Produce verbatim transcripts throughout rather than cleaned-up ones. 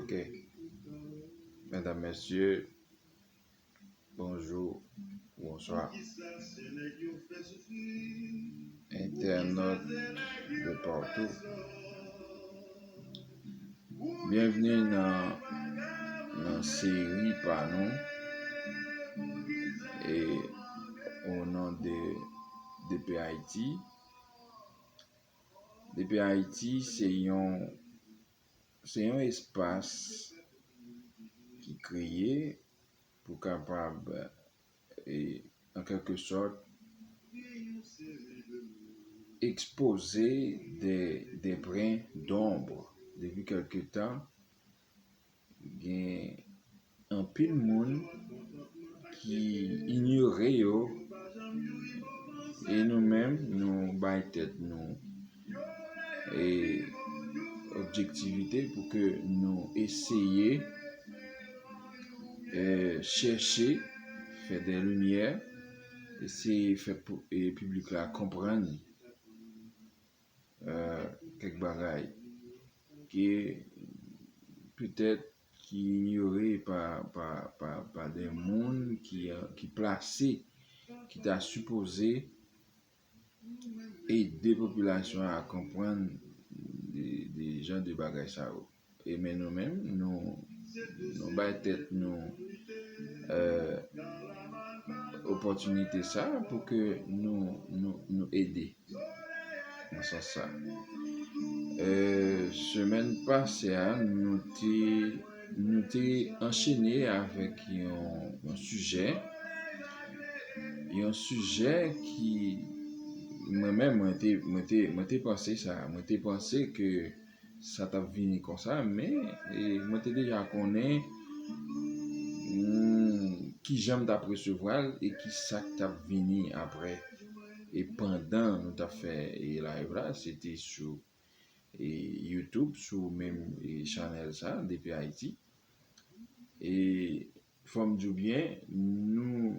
Ok. Medam, mesye, bonjou, bonswa. Entènòt de partou. Byenvni nan, nan seri pa nou. E o non de D P Haiti. D P Haiti se yon, se yon espas ki kreye pou kapab, e, an kèlke sòt, ekspoze de, de bren donb. Depi kèlke tan, gen anpil moun ki inyore yo, e nou menm, nou bay tèt nou e objektivite pou ke nou eseye, e, chèche fè de limyè, eseye fè pou, e, piblik la konprann, e, kèk bagay ke petèt ki inyore pa, pa, pa, pa de moun ki, ki plase, ki ta sipoze ede popilasyon an a konprann de, de jan de bagay sa yo. E men nou menm, nou, nou bay tèt nou, e, opòtinite sa pou ke nou, nou, nou ede nan sans sa. E, semèn pase a, nou te, nou te anchene avèk yon, yon sijè, yon sijè ki, mwen menm, mwen te, mwen te, mwen te panse sa, mwen te panse ke sa t ap vini konsa, men, e, mwen te deja konnen, hmm, ki jan m t ap resevwa l e ki sa k t ap vini apre. E pandan nou t ap fè, e, live la, se te sou, e, YouTube, sou menm, e, chanèl sa, D P Haiti. E fò m di w byen, nou,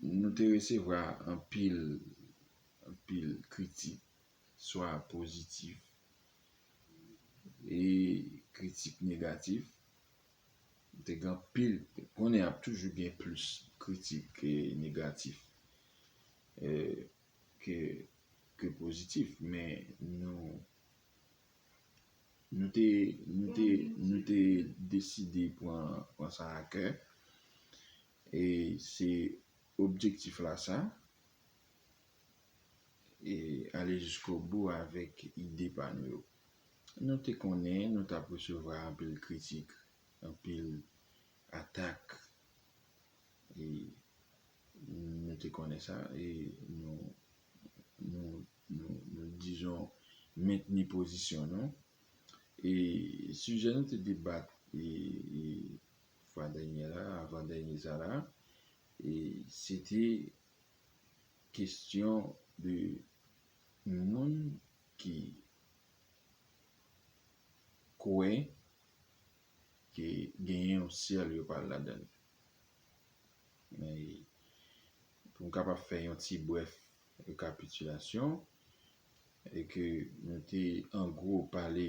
nou te resevwa anpil, anpil kritik, swa pozitif, e kritik negatif. Te gen anpil, konnen ap toujou gen plis kritik ke negatif, e, ke, ke pozitif, men nou, nou te, nou te, nou te deside pran, pran sa a kè. E se objektif la sa. E ale jiskobou avèk ide pa nou yo. Nou te konnen nou t ap resevwa anpil kritik, anpil atak. E nou te konnen sa, e nou, nou, nou, nou, dizon, mentni pozisyon nou. E sijè nou te debat, e, e fwa dènyè la, avan dènyè sa la, e se te kesyon de moun ki kwè ke genyen yon syèl yo pral ladan l. Men, pou m kapab fè yon ti brèf rekapitilasyon, e ke nou te, an gwo, pale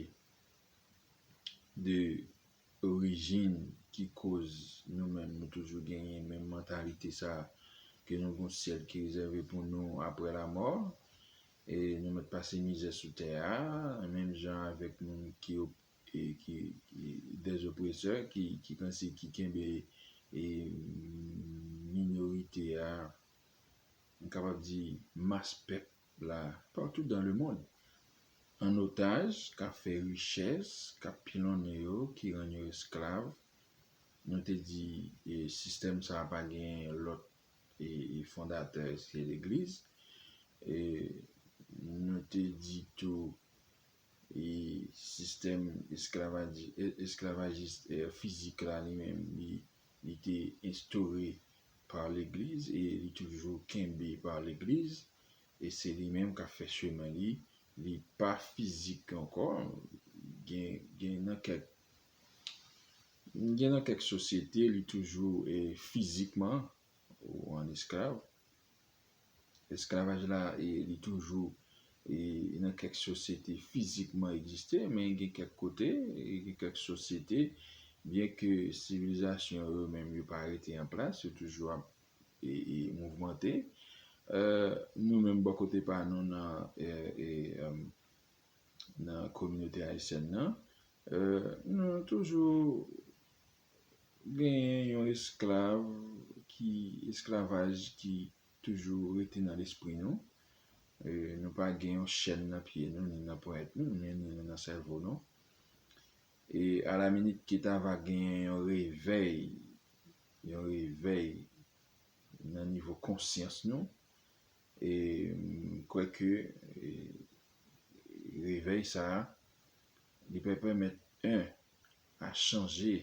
de orijin ki koz nou menm nou toujou genyen menm mantalite sa a, ke nou gon syèl ki rezève pou nou apre lamò, e nou mèt pase mizè sou tè a, menm jan avèk moun ki op-, e ki, ki, des oppresseurs, ki, ki kansi, ki kenbe, e, minorite a, m kapab di mas pèp la, partout dans le monde, an otaj, k ap fè richès, k ap pilonnen yo, ki rann yo esklav. Nou te di, e, sistèm sa a pa gen lòt, e, e fondatè, se legliz. E nou te di tou, e sistèm esklavaji-, e, esklavajis, e, fizik la, li menm, li, li te enstore pa legliz e li toujou kenbe pa legliz. E se li menm k ap fè chemen li. Li pa fizik ankò. Gen, gen nan kèk, gen nan kèk sosyete, li toujou, e, fizikman ou an esklav. Esklavaj la, e, li toujou, e, nan kèk sosyete fizikman egziste, men gen kèk kote, e, gen kèk sosyete, byen ke sivilizasyon yo menm yo pa rete an plas, yo toujou ap, e, e, mouvmante. E, nou menm bò kote pa nou nan, e, e, e, nan kominote ayisyèn nan, e, nou toujou genyen yon esklav ki, esklavaj ki toujou rete nan lespri nou. E, nou pa gen yon chèn nan pye nou, ni nan ponyèt nou, ni, ni nan sèvo nou. E alaminit ki ta va genyen yon revèy, yon revèy nan nivo konsyans nou. E m kwè ke, e, revèy sa a, li pè pèmèt, en, a chanje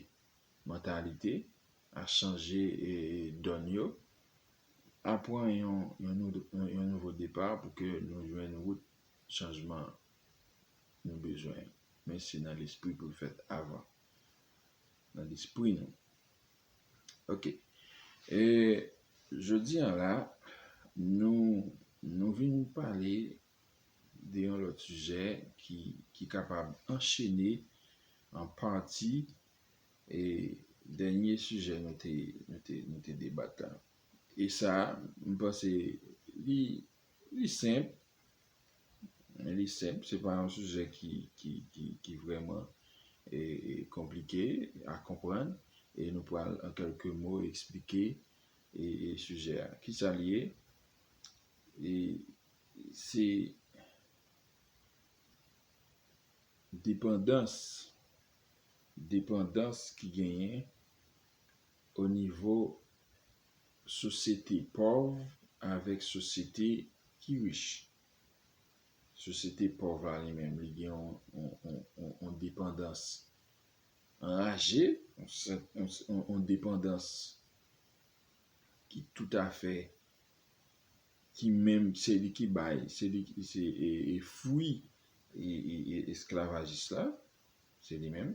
mantalite, a chanje, e, dòn yo, a pran yon, yon, nou- yon, yon nouvo depa pou ke nou jwenn wout chanjman nou bezwen. Men se nan lespri pou l fèt avan. Nan lespri nou. Ok. E jodi a la, nou, nou vin pale de yon lòt sijè ki, ki kapab anchene an pati, e, dènye sijè nou te, nou te, nou te debat la. E sa, m panse li, li senp. Li senp, se pa yon sijè ki, ki, ki, ki vrèman, e, e, konplike a konprann, e nou pral, an kèlke mo, eksplike, e, e, sijè a. Kisa l ye? E se depandans, depandans ki genyen o nivo sosyete pòv avèk sosyete ki rich. Sosyete pòv la, li menm, li gen yon, yon, yon, yon, yon depandans anraje, yon, yon, yon depandans ki toutafè, ki menm, se li ki bay, se li ki, se, e, e fwi, e, e, e esklavajis la, se li menm.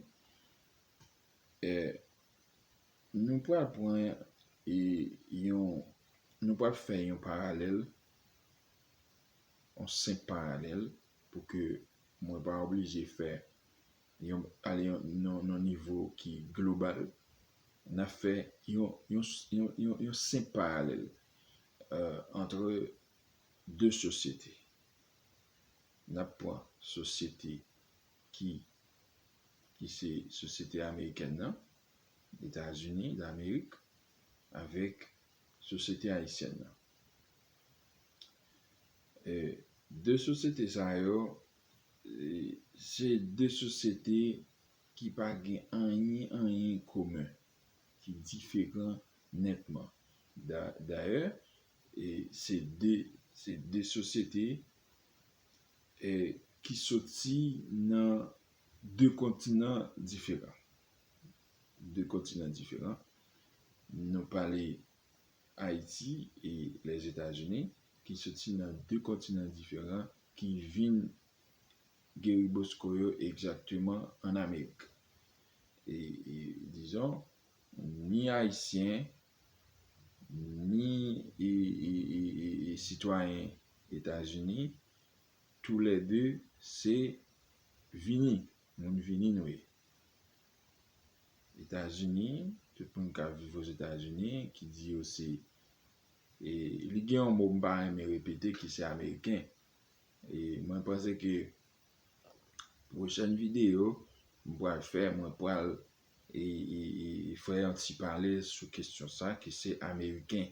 E, nou pral pran, e, yon, nou pral fè yon paralèl, yon senp paralèl, pou ke mwen pa oblije fè yon, ale yon, nan, nan nivo ki global, n ap fè yon, yon, yon, yon, yon senp paralèl, e, antre de sosyete. N ap pran sosyete ki, ki se sosyete amerikèn nan, Etazini Damerik, avèk sosyete ayisyèn nan. E, de sosyete sa yo, e, se de sosyete ki pa gen anyen, anyen komen, ki diferan nètman. Da-, dayè, e, se de, se de sosyete, e, ki soti nan de kontinan diferan. De kontinan diferan. Nou pale Ayiti e Lèzetazini, ki soti nan de kontinan diferan, ki vin geri bosko yo egzakteman ann Amerik. E, e, dizon, ni Ayisyen, ni, e, e, e, e, e sitwayen Etazini, toulède se vini, moun vini nou ye. Etazini, tout moun k ap viv Ozetazini, ki di yo se, e, li gen yon mo m pa renmen repete, ki se Ameriken. E mwen panse ke pwochèn videyo m pral fè, mwen pral, e, e, e, fè yon ti pale sou kesyon sa, ki se Ameriken.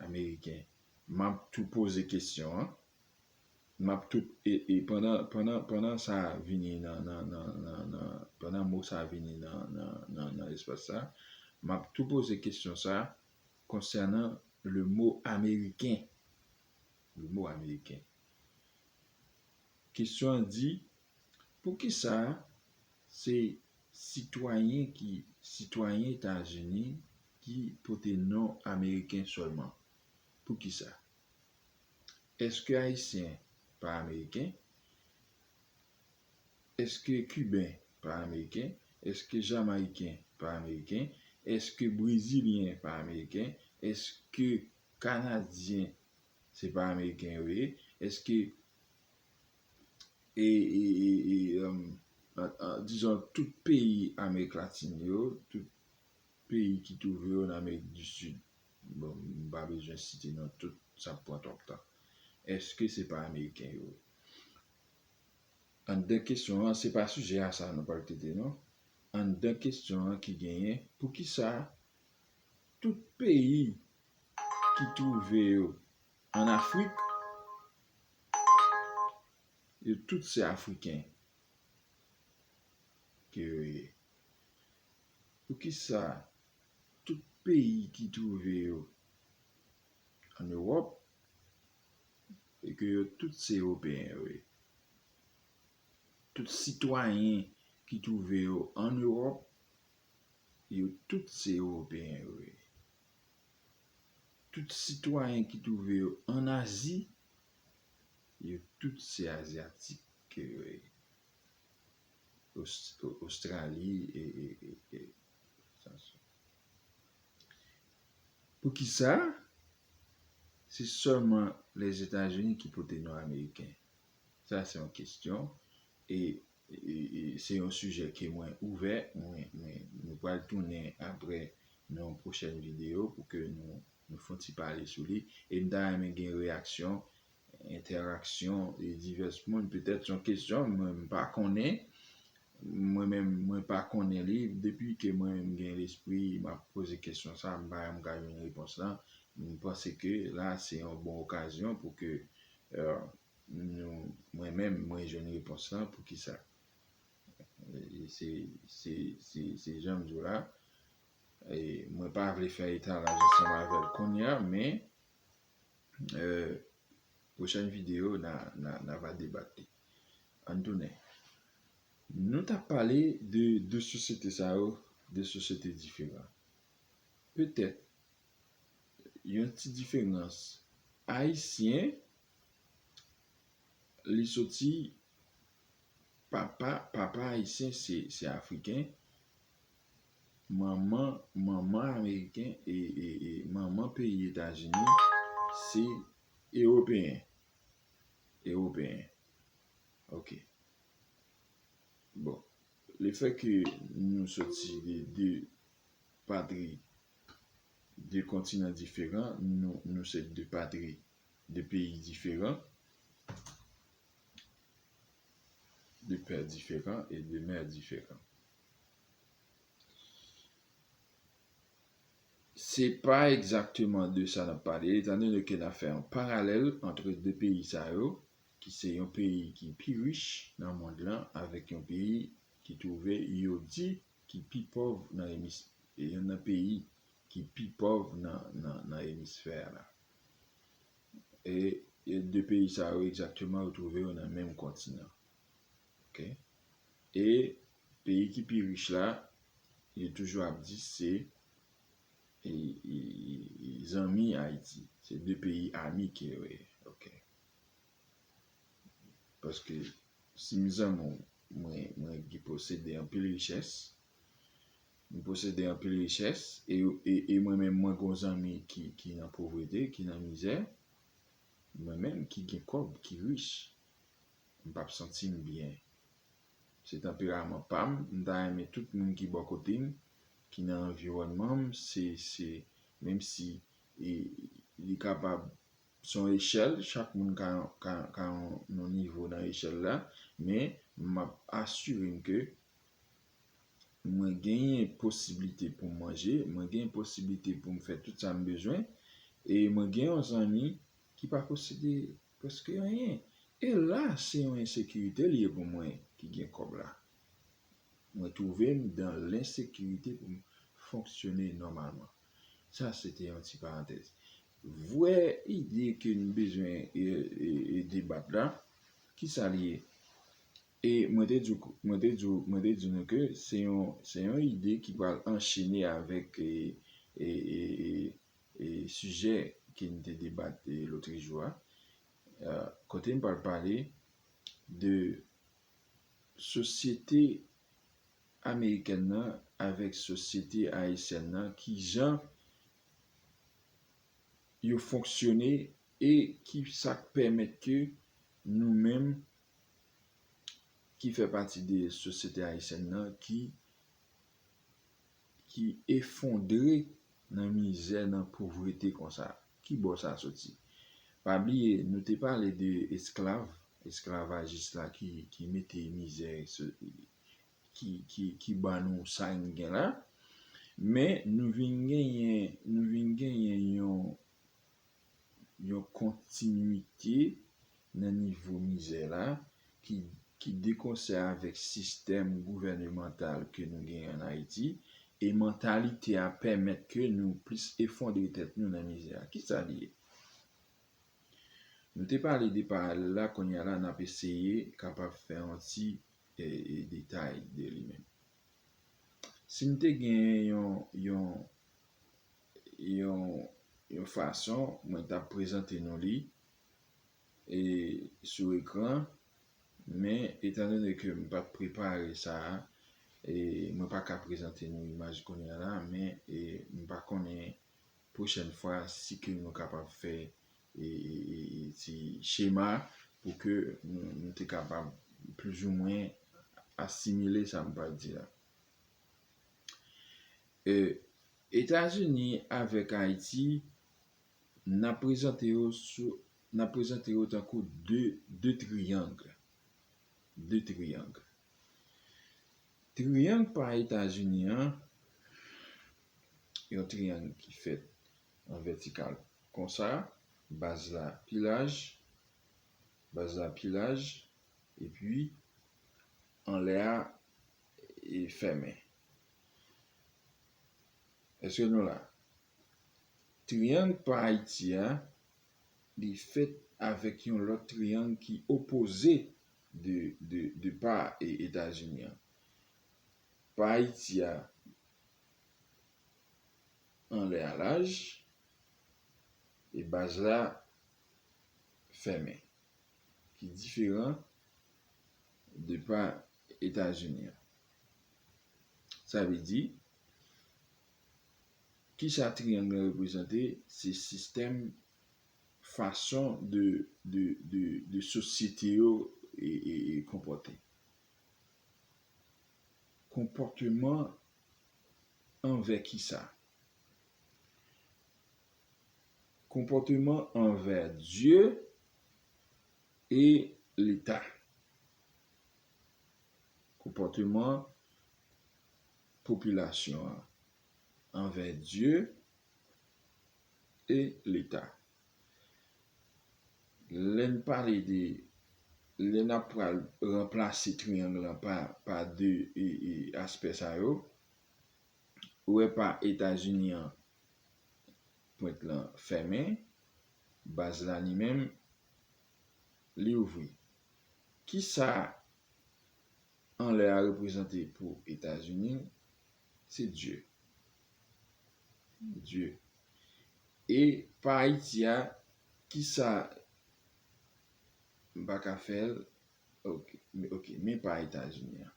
Ameriken. M ap tou poze kesyon an. M ap tou, e, e pandan, pandan, pandan sa vini nan, nan, nan, nan, nan, pandan mo sa vini nan, nan, nan, nan espas sa, m ap tou poze kesyon sa konsènan le mo ameriken. Le mo ameriken. Kesyon an di, poukisa se sitwayen ki, sitwayen Etazini ki pote non ameriken sèlman? Poukisa? Èske Ayisyen pa Ameriken? Èske Kiben pa Ameriken? Èske Jamayiken pa Ameriken? Èske Brezilyen pa Ameriken? Èske Kanadyen Se pa Ameriken yo ye? Èske e, e, e, e, um, a, a, dizon, tout peyi Amerik Latin yo, tout peyi ki twouve yo nan Amerik di Sid, bon, m pa bezwen site non tout, sa ap pran twòp tan. Èske se pa Ameriken yo? Anndan kesyon an, se pa sijè a sa nou pral trete non. Anndan kesyon an ki genyen, poukisa tout peyi ki twouve yo ann Afrik, yo tout se Afriken ke yo ye? Poukisa tout peyi ki twouve yo ann Ewòp e ke yo tout se Ewopeyen yo ye? Tout sitwayen ki twouve yo ann Ewòp, yo tout se Ewopeyen yo ye. Tout sitwayen ki twouve yo ann Azi, yo tout se Azyatik ke yo ye. Os-, O-, Ostrali e, e, e, e, sa, sa. Poukisa se sèlman Lèzetazini ki pote non Ameriken? Sa se yon kesyon. E, e, e se yon sijè ke mwen ouvè. Mwen, mwen, nou pral tounen apre nan yon pwochèn videyo pou ke nou, nou fè yon ti pale sou li. E m ta renmen gen reyaksyon, entèraksyon e divès moun. Petèt se yon kesyon, mwen m pa konnen. Mwen menm, mwen pa konnen li. Depi ke mwen menm m gen lespri, m ap poze kesyon sa, m pa janm ka jwenn repons lan. M panse ke la, se yon bon okazyon pou ke, euh, nou, mwen menm, mwen jwenn repons lan. Poukisa? E se, se, se, se jan m di w la. E mwen pa vle fè etalaj ansanm avè l kounye a, men, euh, pwochèn videyo, n a, n a, n a va debat li. Ann tounen. Nou t ap pale de, de sosyete sa yo, de sosyete diferan. Petèt, yon ti diferans. Ayisyen, li soti, papa, papa ayisyen se, se afriken, manman, manman ameriken e, e, e manman peyi Etazini se ewopeyen. Ewopeyen. Ok. Bon, lefètke nou soti de de patri, de kontinan diferan, nou, nou se de patri, de peyi diferan, de pè diferan e de mè diferan. Se pa egzakteman de sa n ap pale, etandone ke n ap fè yon paralèl ant de peyi sa yo, ki se yon peyi ki pi rich nan mond lan avèk yon peyi ki twouve yo di ki pi pòv nan emis-, youn nan peyi ki pi pòv nan, nan, nan emisfè a la. E, e de peyi sa yo egzakteman yo twouve yo nan menm kontinan. Ok? E peyi ki pi rich la, yo toujou ap di se e, e, e, e zanmi Ayiti. Se de peyi ami ke yo ye. Ok. Paske si m zanmi w, mwen, mwen ki posede anpil richès, m posede anpil richès, e, e, e mwen menm, mwen gen yon zanmi ki, ki nan povrete, ki nan mizè, mwen menm ki gen kòb, ki rich, m p ap santi m byen. Se tanperaman pa m, m ta renmen tout moun ki bò kote m, ki nan anviwònman m, se, se, menm si e, li kapab se yon echèl, chak moun ka, ka, ka yon, yon nivo nan echèl la, men m ap asire m ke mwen genyen posiblite pou m manje, mwen genyen posiblite pou m fè tout sa m bezwen, e mwen gen yon zanmi ki pa posede prèske anyen. E la, se yon ensekirite li ye pou mwen ki gen kòb la. Mwen twouve m dan lensekirite pou m fonksyone nòmalman. Sa, se te yon ti parantèz. Vrè ide ke n bezwen e, e, e debat la, ki sa li ye? E mwen te di w, mwen te di w, mwen te di nou ke se yon, se yon ide ki pral anchene avèk, e, e, e, e, e sijè ke n te debat, e, lòt jou a. E, kote n pral pale de sosyete amerikèn nan avèk sosyete ayisyèn nan, kijan yo fonksyone e ki sa k pèmèt ke nou menm ki fè pati de sosyete ayisyèn nan ki ki efondre nan mizè, nan povrete konsa. Ki bò sa soti? Pa bliye, nou te pale de esklav, esklavajis la ki, ki mete mizè, ki, ki, ki ban nou sa n gen la. Men nou vin genyen, nou vin genyen yon, yon kontinwite nan nivo mizè la ki, ki dekonsè avèk sistèm gouvènemantal ke nou genyen ann Ayiti e mantalite a pèmèt ke nou plis efondre tèt nou nan mizè a. Kisa li ye? Nou te pale de paralèl la, kounye a la n ap eseye kapab fè yon ti e, e, detay de li menm. Si m te gen yon, yon, yon, yon fason, mwen t ap prezante nou li e, sou ekran, men etandone ke m pa t prepare sa a, e, mwen pa ka prezante nou imaj kounye a la, men e, m pa konnen pwochèn fwa si ke nou kapab fè e, e, e, e ti chema pou ke nou, nou te kapab plizoumwen asimile sa m pral di la. E, Etazini avèk Ayiti, n ap prezante yo sou, n ap prezante yo tankou de, de triyang. De triyang. Triyang pa Etazini an, yon triyang ki fèt an vètikal konsa, baz la pi laj, baz la pi laj, epi anlè a e fèmen. Èske nou la? Triyang pa Ayiti a, li fèt avèk yon lòt triyang ki opoze de, de, de pa e Etazini an. Pa Ayiti a anlè a laj e baz la fèmen, ki diferan de pa Etazini an. Sa vle di, kisa triyang lan reprezante? Se sistèm, fason de, de, de, de sosyete yo e, e, e konpòte. Konpòteman anvè kisa? Konpòteman anvè Dye e Leta. Konpòteman popilasyon an anvè Dye e Leta. Lè n pale de, lè n ap pral ranplase triyang lan pa, pa de e, e, aspè sa yo, ou wè pa Etazini an, pwent lan fèmen, baz la li menm, li ouvri. Kisa anlè a reprezante pou Etazini? Se Dye. Dye. E pa Ayiti a, kisa m pa ka fè l? Ok, men, ok, men pa Etazini an.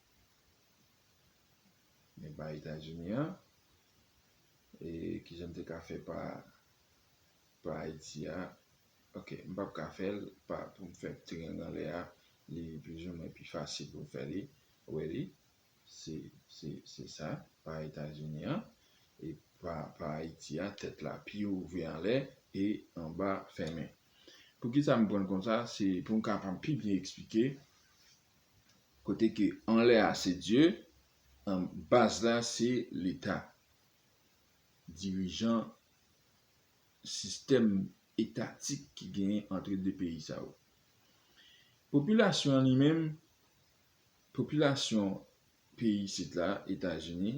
Men pa Etazini an. E kijan m te ka fè pa, pa Ayiti a? Ok, m p ap ka fè l pa, pou m fè triyang anlè a, li plizoumwen pi fasil pou m fè li. Ou wè li? Se, se, se sa, pa Etazini an. E pa, pa Ayiti a, tèt la pi ouvè anlè e anba fèmen. Poukisa m pran l konsa? Se pou m kapab pi byen eksplike. Kote ke anlè a se Dye, an baz la se Leta. Dirijan, sistèm etatik ki genyen ant de peyi sa yo. Popilasyon an li menm, popilasyon peyi isit la, Etazini,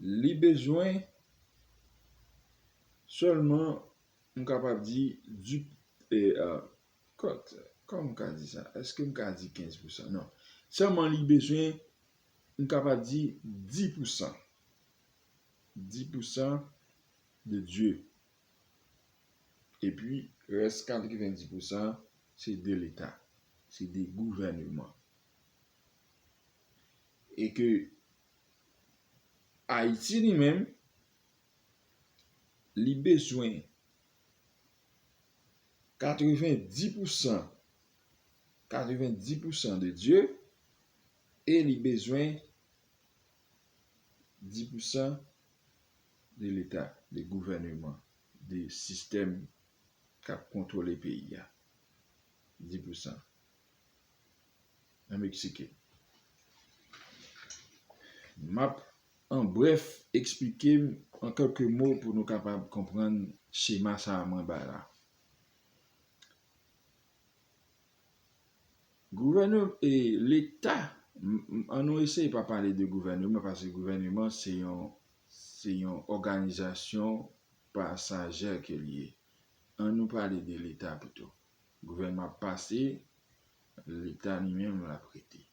li bezwen sèlman, m kapab di, di, e, a, kò-, kòman m ka di sa? Èske m ka di kenz pousan? Non. Sèlman li bezwen, m kapab di dis pousan. Dis pousan de Dye. Epi, rès katrevendis pousan, se de Leta. Se de gouvèneman. E ke Ayiti li menm, li bezwen katrevendis pousan, katrevendis pousan de Dye, e li bezwen dis pousan de Leta, de gouvèneman, de sistèm k ap kontwole peyi a. Dis pousan. An meksiken. M ap, an brèf, eksplike m an kèlke mo pou nou kapab konprann chema sa a mwen bay la. Gouvèneman, e, Leta, m, m, an nou eseye pa pale de gouvèneman, paske gouvèneman se yon, se yon òganizasyon pasajè ke l ye. An nou pale de Leta pito. Gouvènman ap pase, Leta li menm l ap rete.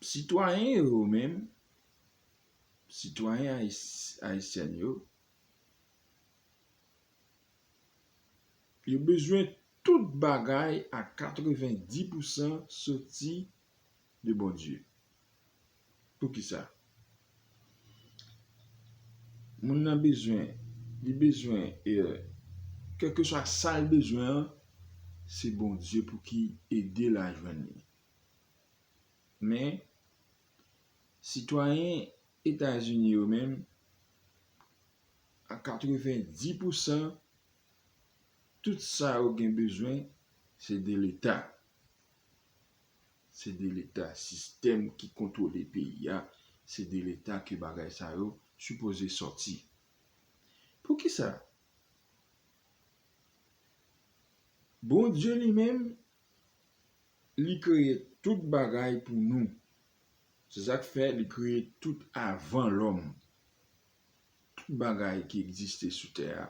Sitwayen yo menm, sitwayen ayis-, ayisyèn yo, yo bezwen tout bagay a katrevendis pousan soti de Bondye. Poukisa? Moun nan bezwen, li bezwen, e, kèlkeswa sa l bezwen an, se Bondye pou ki ede l a jwenn li. Men, sitwayen Etazini yo menm, a katrevendis pousan, tout sa yo gen bezwen, se de Leta. Se de Leta. Sistèm ki kontwole peyi a, se de Leta ke bagay sa yo sipoze sòti. Poukisa? Bondye li menm, li kreye tout bagay pou nou. Se sa k fè li kreye tout avan lòm. Tout bagay ki egziste sou tè a,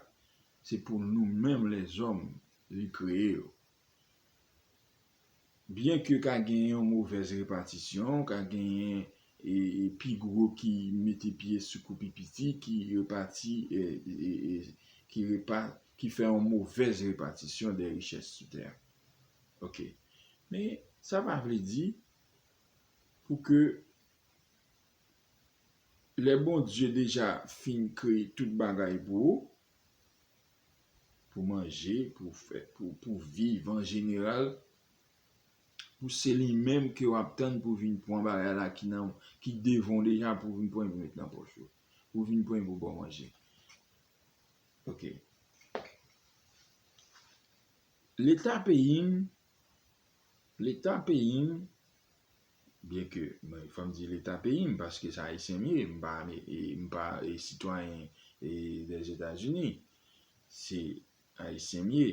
se pou nou menm lèzòm li kreye yo. Byen ke ka genyen yon movèz repatisyon, ka genyen, e, e, pi gwo ki mete pye sou kou pi piti, ki repati, e, e, e, ki repa-, ki fè yon movèz repatisyon de richès sou tè a. Ok. Men, sa pa vle di pou ke lè Bondye deja fin kreye tout bagay pou ou, pou manje, pou fè, pou, pou viv an jeneral, pou se li menm ke w ap tann pou vin pran bagay la ki nan, ki devan w deja, pou vin pran pou met nan pòch ou, pou vin pran pou ba w manje. Ok. Leta peyi m, Leta peyi m, byen ke, mwen, fò m di Leta peyi m, paske se Ayisyen m ye, m pa, e, m pa, e, sitwayen, e, Dèzetazini. Se Ayisyen m ye.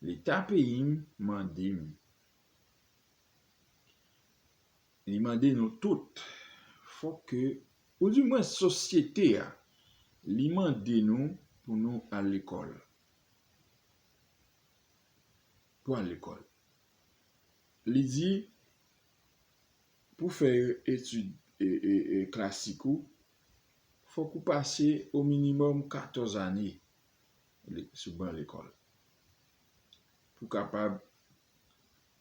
Leta peyi m mande m, li mande nou tout, fòk ke, oudimwen sosyete a, li mande nou pou nou al lekòl. Pou al lekòl. Li di, pou fè etid, e, e, e, klasik ou, fòk ou pase o minimòm katòz ane le-, sou ban lekòl. Pou kapab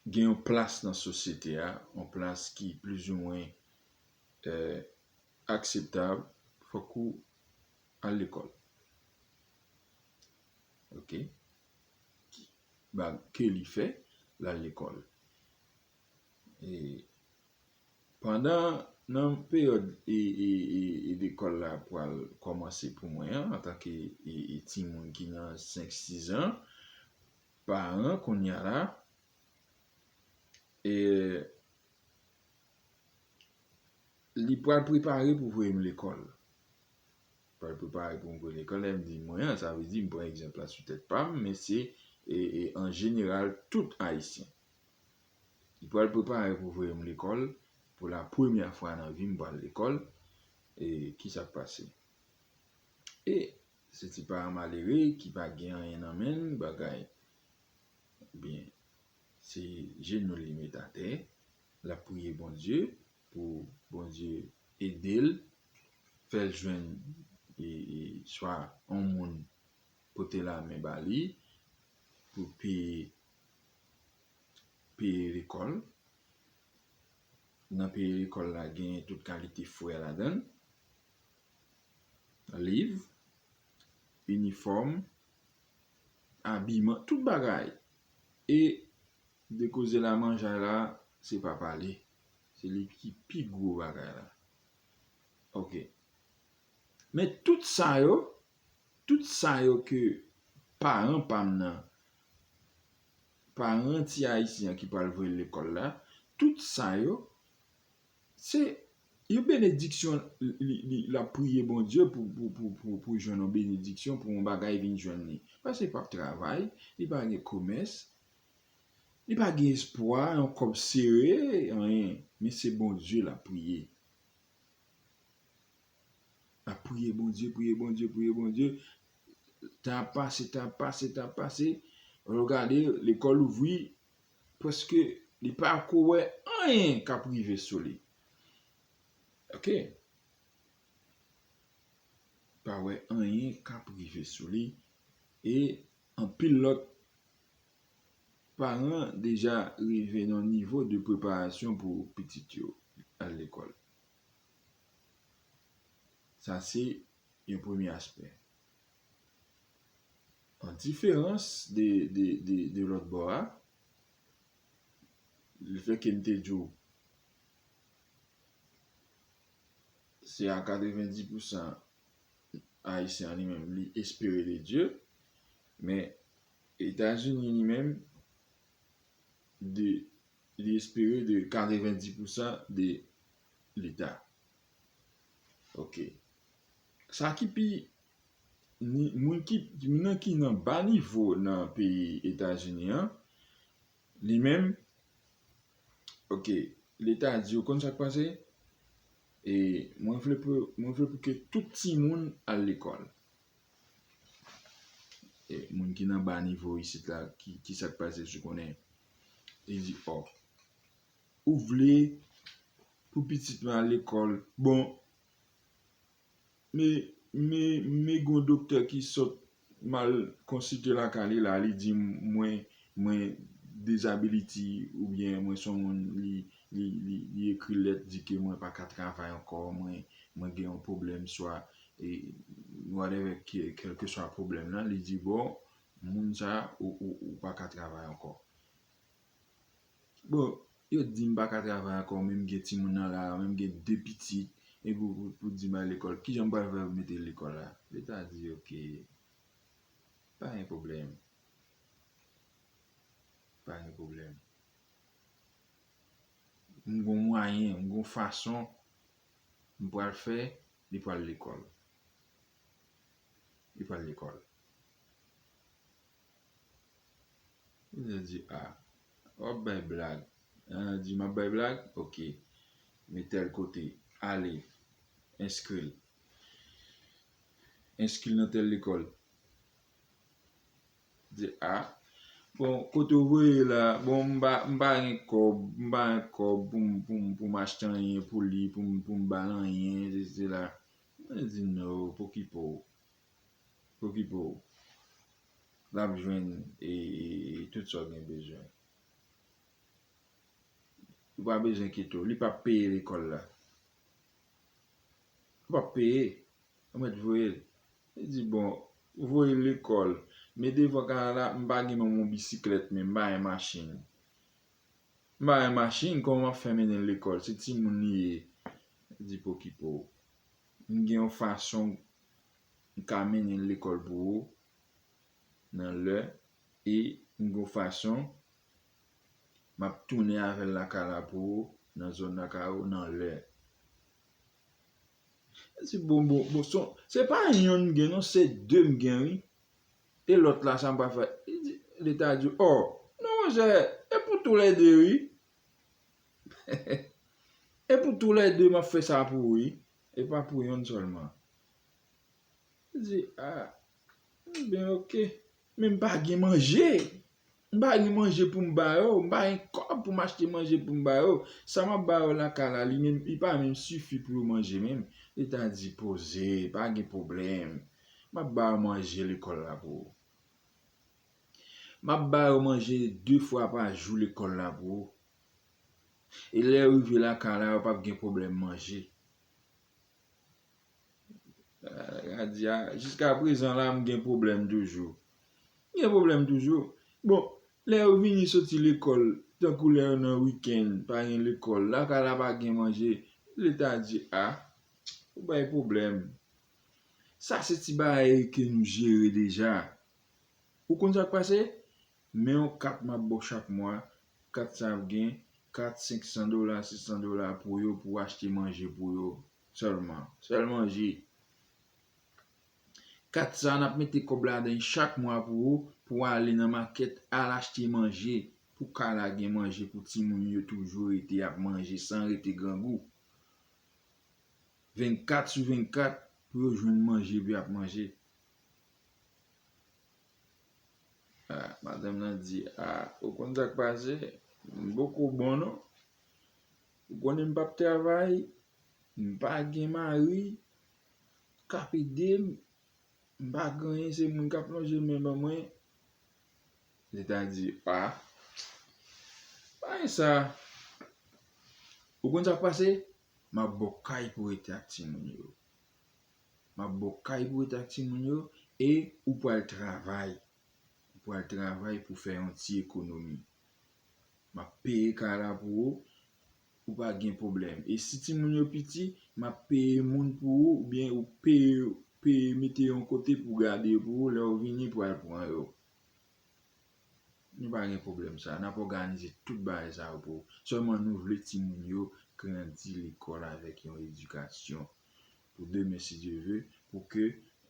gen yon plas nan sosyete a, yon plas ki plizoumwen, e, akseptab, fòk ou al lekòl. Ok? Ba, ke li fè, l al lekòl. E pandan, nan peryòd, e, e, e, e lekòl la pral kòmanse pou mwen an, antanke, e, e timoun ki nan senk, sis an, paran kounye a la, e, li pral prepare pou voye m lekòl. Pral prepare pou m voye lekòl. Lè m di mwen an, sa vle di m pran egzanp la sou tèt pa m, men se, e, e, an jeneral, tout Ayisyen. Li pral prepare pou voye m lekòl. Pou la premyè fwa nan vi m pral lekòl. E ki sa k pase? E se ti paran malere ki pa gen anyen nan men l, bagay. Byen, se jenou li met atè, l ap priye Bondye pou Bondye ede l, fè l jwenn, e, e, swa yon moun pote lamen ba li pou peye, peye lekòl. Nan peye lekòl la, gen tout kalite frè ladan l, liv, inifòm, abiman, tout bagay. E de koze la manjay la, se pa pale. Se li ki pi gwo bagay la. Ok. Men tout sa yo, tout sa yo ke paran pa m nan, paran ti ayisyen an ki pral voye l lekòl la, tout sa yo, se yon benediksyon, li, li, l ap priye Bondye pou, pou, pou, pou, pou jwenn yon benediksyon, pou yon bagay vin jwenn li. Paske li p ap travay, li pa gen komès, li pa gen espwa, yon kòb sere, anyen. Men se Bondye l ap priye. L ap priye Bondye, priye Bondye, priye Bondye. Tan ap pase, tan ap pase, tan ap pase. Lè w gade, lekòl ouvri, prèske li pa ko wè anyen k ap rive sou li. Ok? Pa wè anyen k ap rive sou li. E anpil lòt paran deja rive nan nivo de preparasyon pou pitit yo al lekòl. Sa se yon premye aspè. An diferans de, de, de, de lòt bò a, lefètke m te di w, se a katrevenndis pousan Ayisyen an li menm, li espere de Dye, men Etazini li menm, de, li espere de katrevenndis pousan de Leta. Ok. Sa ki pi, ni, moun ki, moun nan ki nan ba nivo nan peyi Etazini an, li menm, ok, Leta di, ou konn sa k pase? E mwen vle pou, mwen vle pou ke tout timoun al lekòl. E moun ki nan ba nivo isit la, ki, ki sa k pase, si w konnen? Li di, ò, ou vle pou pitit mwen al lekòl? Bon, men, men, men gon doktè ki sot m al konsilte lakay li la, li di m, mwen, mwen dezabiliti oubyen mwen se yon moun li, li, li, li ekri lèt di ke mwen pa ka travay ankò, mwen, mwen gen yon pwoblèm swa, e, whatever, ke, kèlkeswa pwoblèm nan, li di, bon, moun sa, ou, ou, ou pa ka travay ankò. Bon, yo di m pa ka travay ankò, men m gen timoun nan la, men m gen de pitit, e pou, pou, pou di m al lekòl, kijan m pral fè pou mete l lekòl la? Leta di, ok, pa gen pwoblèm. Pa gen pwoblèm. M gon mwayen, m gon fason, m pral fè, li pral lekòl. Li pral lekòl. Yo di, a, w ap bay blag. An, di, m ap bay blag? Ok. Men tèl kote, ale, enskri l. Enskri l nan tèl lekòl. Di, a, bon, kote w voye la, bon, m pa, m pa gen kòb, m pa gen kòb pou m, pou m, pou m achte anyen pou li, pou m, pou m ba l anyen, sesi sela. Mwen di, no, pokipe w. Pokipe w. L ap jwenn, e, e, e tout sa w gen bezwen. Ou pa bezwen enkyete w. Li p ap peye lekòl la. Ou p ap peye. Ou mèt voye l. Li di, bon, voye l lekòl. Men devan kay la, m pa gen menm yon bisiklèt, men m pa gen machin. M pa gen machin, kòman m ap fè mennen l lekòl? Se timoun li ye. Li di, pokipe w. M gen yon fason m ka mennen l lekòl pou ou nan lè, e m gen yon fason m ap tounen avè l lakay la pou ou, nan zòn lakay ou, nan lè. Li di, bon, bon, bon, se, se pa yonn m gen, non, se de m gen, wi. E lòt la, sa m pral fè? Li di, Leta di, ò, non, monchè, e pou toulède, wi. E pou toulède, m ap fè sa pou ou, wi. E pa pou yonn sèlman. Li di, a, ben, ok. Men m pa gen manje. M pa gen manje pou m ba yo. M pa gen kòb pou m achte manje pou m ba yo. Sa m ap ba yo lakay la, li menm, li pa menm sifi pou yo manje menm. Leta di, poze, pa gen pwoblèm. M ap ba yo manje lekòl la pou ou. M ap ba yo manje de fwa pa jou lekòl la pou ou. E lè yo rive lakay la, yo p ap gen pwoblèm manje. Di a, jiska prezan la, m gen pwoblèm toujou. M gen pwoblèm toujou. Bon, lè yo vini soti lekòl, tankou lè yo nan wikenn, pa gen lekòl, lakay la pa gen manje, Leta di, a, ou bay pwoblèm. Sa se ti bagay ke nou jere deja. Ou konn sa k pase? Men yon kat m ap ba w chak mwa, kat sa ap gen kat, senk san dola, sis san dola pou yo, pou w achte manje pou yo sèlman. Sèl manje. Kat sa, n ap mete kòb ladan l chak mwa pou ou, pou w ale nan makèt, al achte manje, pou kay la gen manje, pou timoun yo toujou rete ap manje san rete grangou. Vennkat sou vennkat, pou yo jwenn manje, pou y ap manje. Ah, madanm nan di, ah, ou konn sa k pase? M poko bon, non. Ou konnen m p ap travay, m pa gen mari k ap ede m, m pa gen anyen, se moun k ap lonje men ban mwen. Leta di, ah, pa gen sa. Ou konn sa k pase? M ap ba w kay pou rete ak timoun yo. M ap ba w kay pou rete ak timoun yo e ou pral travay. Ou pral travay pou fè yon ti ekonomi. M ap peye kay la pou ou, ou pa gen pwoblèm. E si timoun yo piti, m ap peye moun pou ou, oubyen ou peye, peye mete yon kote pou gade yo pou ou, lè w vini, pral pran yo. Nou pa gen pwoblèm sa. N ap òganize tout bagay sa yo pou ou. Sèlman nou vle timoun yo grandi lekòl avèk yon edikasyon. Pou demen, si Dye ve, pou ke,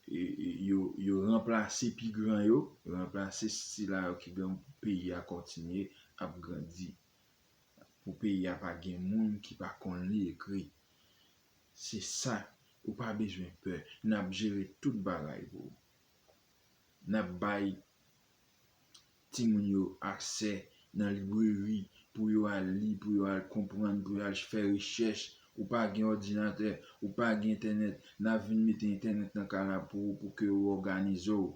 e, e, yo, yo ranplase pi gran yo, yo ranplase sila yo ki gen pou peyi a kontinye ap grandi. Pou peyi a pa gen moun ki pa konn li ekri. Se sa, ou pa bezwen pè. N ap jere tout bagay pou ou. N ap bay timoun yo aksè nan libreri pou yo al li, pou yo al konprann, pou yo al fè rechèch. Ou pa gen òdinatè, ou pa gen entènèt, n ap vin mete entènèt nan kay la pou ou, pou ke ou òganize w.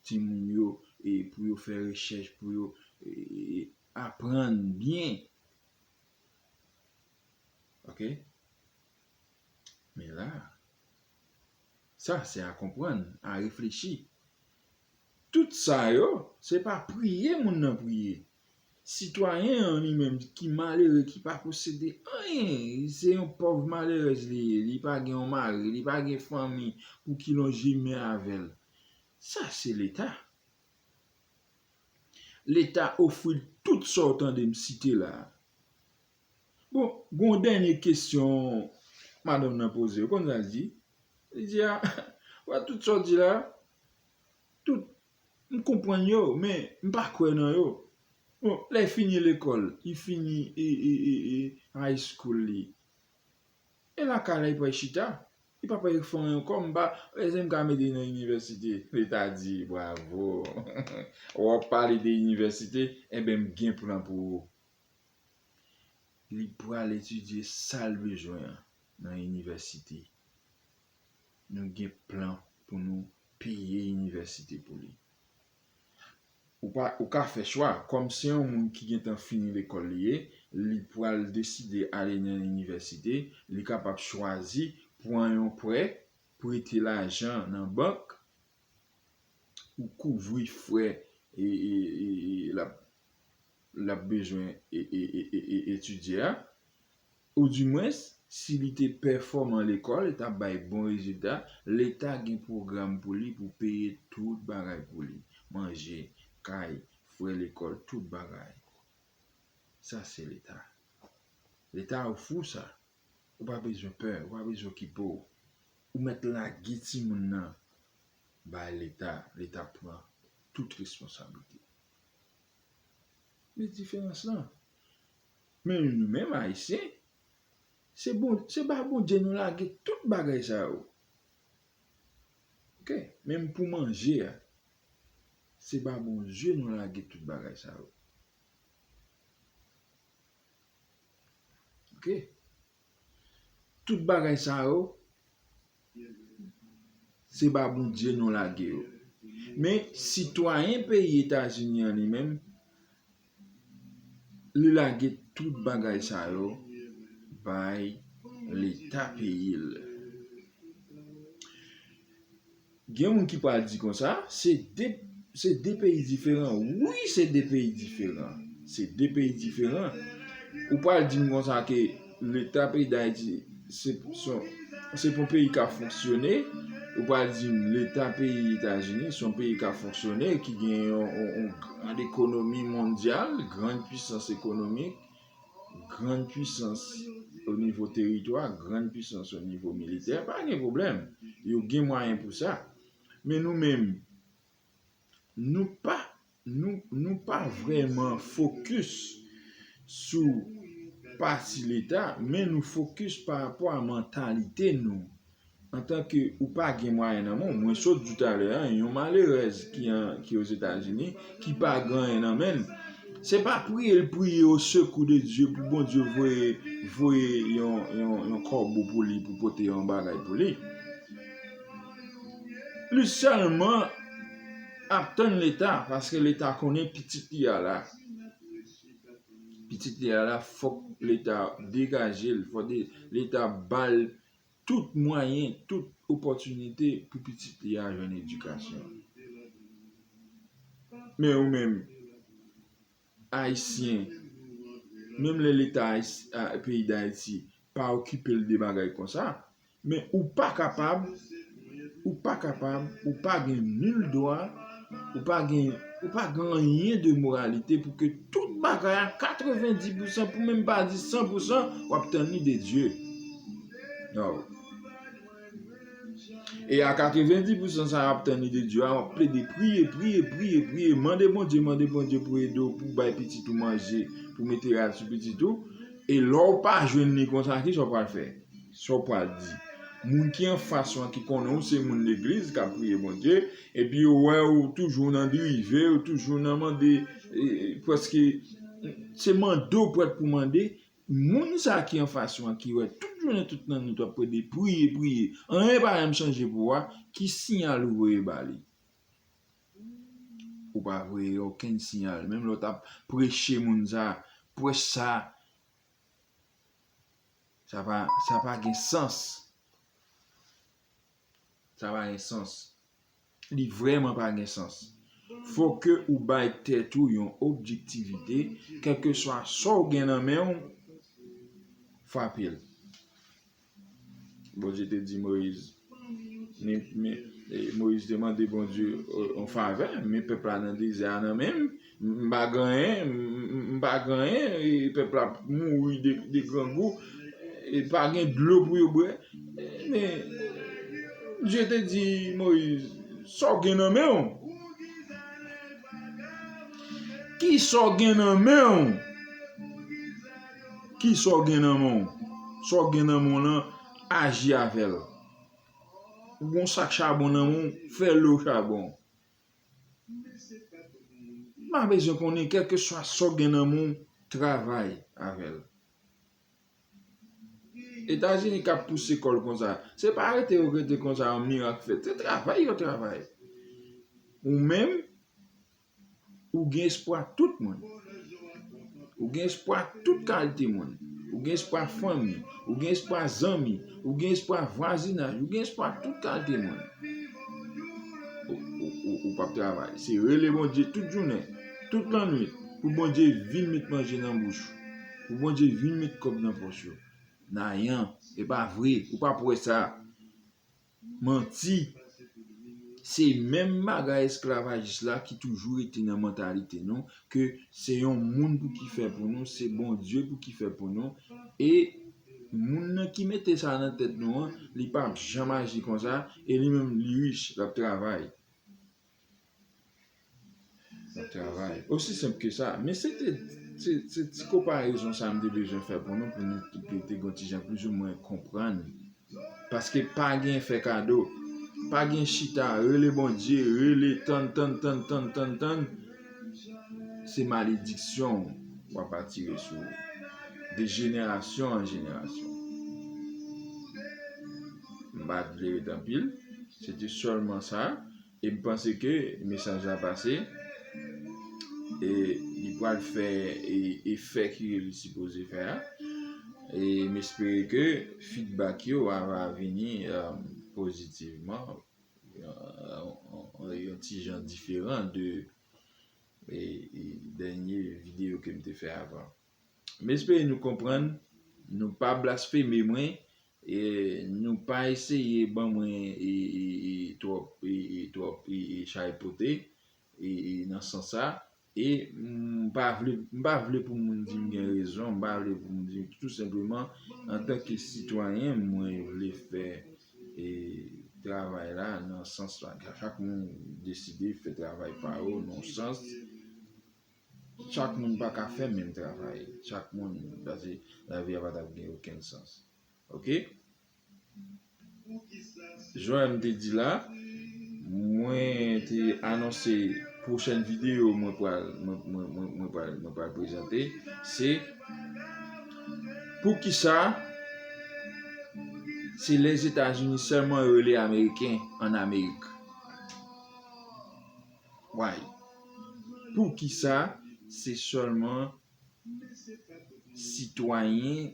Timoun yo, e pou yo fè rechèch, pou yo, e, e, aprann byen. Oke? Men la, sa se a konprann, a reflechi. Tout sa yo, se pa priye moun nan priye. Sitwayen an li menm ki malere, ki pa posede anyen, se yon pòv malerèz li ye, li pa gen yon mari, li pa gen fanmi pou ki lonje men avè l. Sa se Leta. Leta ofri l tout sa w tande m site la a. Bon, gon dènye kesyon madanm nan poze. Ou konn sa l di? Li di, a, wè tout sa w di la, tout, m konprann yo, men m pa kwè nan yo. Bon, lè l fini lekòl, li fini, e, e, e, e, high school li. E lakay la, li pral chita. Li pa pral fè anyen ankò, m pa, èske m ka mete nan inivèsite? Leta di, bravo. W ap pale de inivèsite, enben, m gen plan pou ou. Li pral etidye sa l bezwen an nan inivèsite. Nou gen plan pou nou peye inivèsite pou li. Ou pa, ou ka fè chwa, kòm se yon moun ki gentan fini lekòl li ye, li pral deside ale nan inivèsite, li kapab chwazi pran yon prè, prete lajan nan bank, pou kouvri frè e, e, e, e l ap, l ap bezwen e, e, e, e, e, etidye a. Oudimwens, si li te pèfòman lekòl, li t ap bay bon rezilta, Leta gen pwogram pou li pou peye tout bagay pou li. Manje, kay, frè lekòl, tout bagay. Sa se Leta. Leta ofri w sa. Ou pa bezwen pè, ou pa bezwen okipe w. Ou mèt lage timoun nan bay Leta, Leta pran tout responsablite. Men diferans lan. Men nou menm Ayisyen, se bon, se ba Bondye nou lage tout bagay sa yo. Oke? Menm pou manje a, se ba Bondye nou lage tout bagay sa yo. Oke? Tout bagay sa yo, se ba Bondye nou lage yo. Men, sitwayen peyi Etazini an li menm, li lage tout bagay sa yo bay Leta peyi l. Gen moun ki pral di konsa, se de, se de peyi diferan. Wi, se de peyi diferan. Se de peyi diferan. Ou pral di m konsa ke Leta peyi Dayiti, se, se, se pou yon peyi k ap fonksyone. Ou pral di m Leta peyi Etazini, se yon peyi k ap fonksyone, ki gen yon, yon, yon gran ekonomi mondyal, gran pwisans ekonomik, gran pwisans o nivo teritwa, gran pwisans o nivo militè, pa gen pwoblèm. Yo gen mwayen pou sa. Men nou menm, nou pa, nou, nou pa vrèman fokis sou pati Leta, men nou fokis pa rapò a mantalite nou. Antanke ou pa gen mwayen nan men w, mwen sot di w talè a, yon malerèz ki an, ki Ozetazini, ki pa gen anyen nan men l, se pa priye l priye au secours de Dieu pou Bondye voye, voye yon, yon, yon kòbo pou li, pou pote yon bagay pou li. Li sèlman ap tann Leta, paske Leta konnen pitit li a la. Pitit li a la, fòk Leta degaje l, fòk de, Leta ba l tout mwayen, tout opòtinite pou pitit li a jwenn edikasyon. Men ou menm, Ayisyen, menm lè Leta Ayis-, a, peyi Dayiti pa okipe l de bagay konsa, men ou pa kapab, ou pa kapab, ou pa gen nil dwa, ou pa gen, ou pa gen anyen de moralite pou ke tout bagay a katrevendi pousan, pou menm pa di san pousan, w ap tann li de Dye. Non. E a katrevendi pousan sa w ap tann li de Dye a, w ap plede priye, priye, priye, priye, mande Bondye, mande Bondye pou ede w, pou bay pitit ou manje, pou mete rad sou pitit ou. E lè w pa jwenn li konsa, kisa w pral fè? Sa w pral di? Moun ki anfas ou an ki konnen w se moun legliz k ap priye Bondye, epi yo wè w toujou nan drive, w toujou nan mande, e, e, prèske se mande w prèt pou mande, moun sa ki anfas ou an ki wè tout jounen tout lannwit w ap plede priye, priye, anyen pa janm chanje pou ou a, ki siyal ou voye ba li? Ou pa voye okenn siyal. Menm lè w t ap preche moun sa, prèch sa, sa pa, sa pa gen sans. Sa pa gen sans. Li vrèman pa gen sans. Fò ke ou bay tèt ou yon objektivite, kèlkeswa sa w gen nan men w, frape l. Bondye te di Moyiz, men, men, e, Moyiz te mande Bondye, e, yon favè, men pèp la nan dezè a nan men m, m pa gen anyen, m, m, m pa gen anyen, e pèp la ap mouri de, de grangou, e pa gen dlo pou yo bwè. Men, Dye te di Moyiz, sa w gen nan men w? Ki sa w gen nan men w? Ki sa w gen nan men w? Sa w gen nan men w lan, aji avè l. Ou gon sak chabon nan men w, fè lo chabon. M pa bezwen konnen, kèlkeswa sa w gen nan men w, travay avè l. Etazini k ap pouse kò l konsa. Se pa rete yo rete konsa, yon mirak fèt. Se travay yo travay. Ou menm, ou gen espwa tout moun. Ou gen espwa tout kalite moun. Ou gen espwa fanmi. Ou gen espwa zanmi. Ou gen espwa vwazinaj. Ou gen espwa tout kalite moun. Ou, ou, ou, ou p ap travay. Se rele Bondye tout jounen, tout lannwit, pou Bondye vin met manje nan bouch ou. Pou Bondye vin met kòb nan pòch ou. Nayan, e pa vre, ou p ap wè sa. Manti. Se menm bagay esklavajis la ki toujou rete nan mantalite nou, ke se yon moun pou ki fè pou nou, se Bondye pou ki fè pou nou, e moun nan ki mete sa nan tèt nou an, li p ap janm aji konsa, e li menm li rich, l ap travay. L ap travay. Osi senp ke sa. Men se te, se, se ti konparezon sa m te bezwen fè pou nou, pou nou te, te gon ti jan plizoumwen konprann. Paske pa gen fè kado, pa gen chita, rele Bondye, rele, tann, tann, tann. Se malediksyon w ap atire sou ou, de jenerasyon an jenerasyon. M pa t vle ret anpil, se te sèlman sa. E m panse ke mesaj la pase. E li pral fè e, efè ke li sipoze fè a. E m espere ke feedback yo a, va vini, um, pozitivman. yon, yon, yon ti jan diferan de e, e, dènye videyo ke m te fè avan. M espere nou konprann, nou pa blasfeme mwen, e nou pa eseye ban mwen e, e, e, twòp, e, e, twòp e, e, chay pote e, e, nan sans sa. E m pa vle, m pa vle pou moun di m gen rezon, m pa vle pou moun di m, tou senpleman, antanke sitwayen, mwen vle fè e, travay la nan sans la. Chak moun deside fè travay pa yo nan sans. Chak moun pa ka fè menm travay. Chak moun, paske lavi a pa t ap gen okenn sans. Oke? Jan m te di la, mwen te anonse pwochèn videyo mwen pral, mwen, mwen, mwen, mwen pral, mwen pral prezante, se poukisa se Lèzetazini sèlman yo rele Ameriken ann Amerik. Why? Poukisa se sèlman sitwayen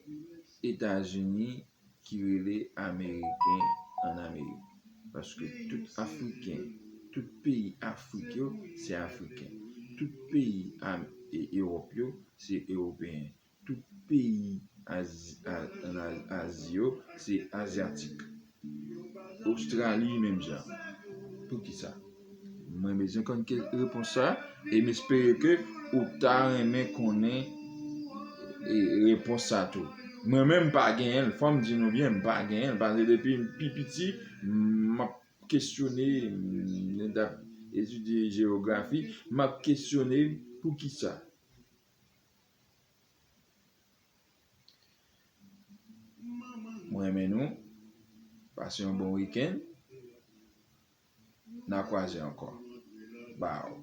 Etazini ki rele Ameriken ann Amerik? Paske tout Afriken, tout peyi Afrik yo, se Afriken. Tout peyi Am-, e, Ewòp yo, se Ewopeyen. Tout peyi Azi, a, ann A-, Azi yo, se Azyatik. Ostrali, menm jan. Poukisa? Mwen bezwen konn ke, repons sa, e m espere ke ou ta renmen konnen e, repons sa tou. Mwen menm m pa genyen l, fò m di nou byen, m pa genyen l, paske depi m pi piti, m ap kesyone, m t ap etidye jewografi, m ap kesyone poukisa. Mwen renmen nou. Pase yon bon wikenn. N a kwaze ankò. Baw.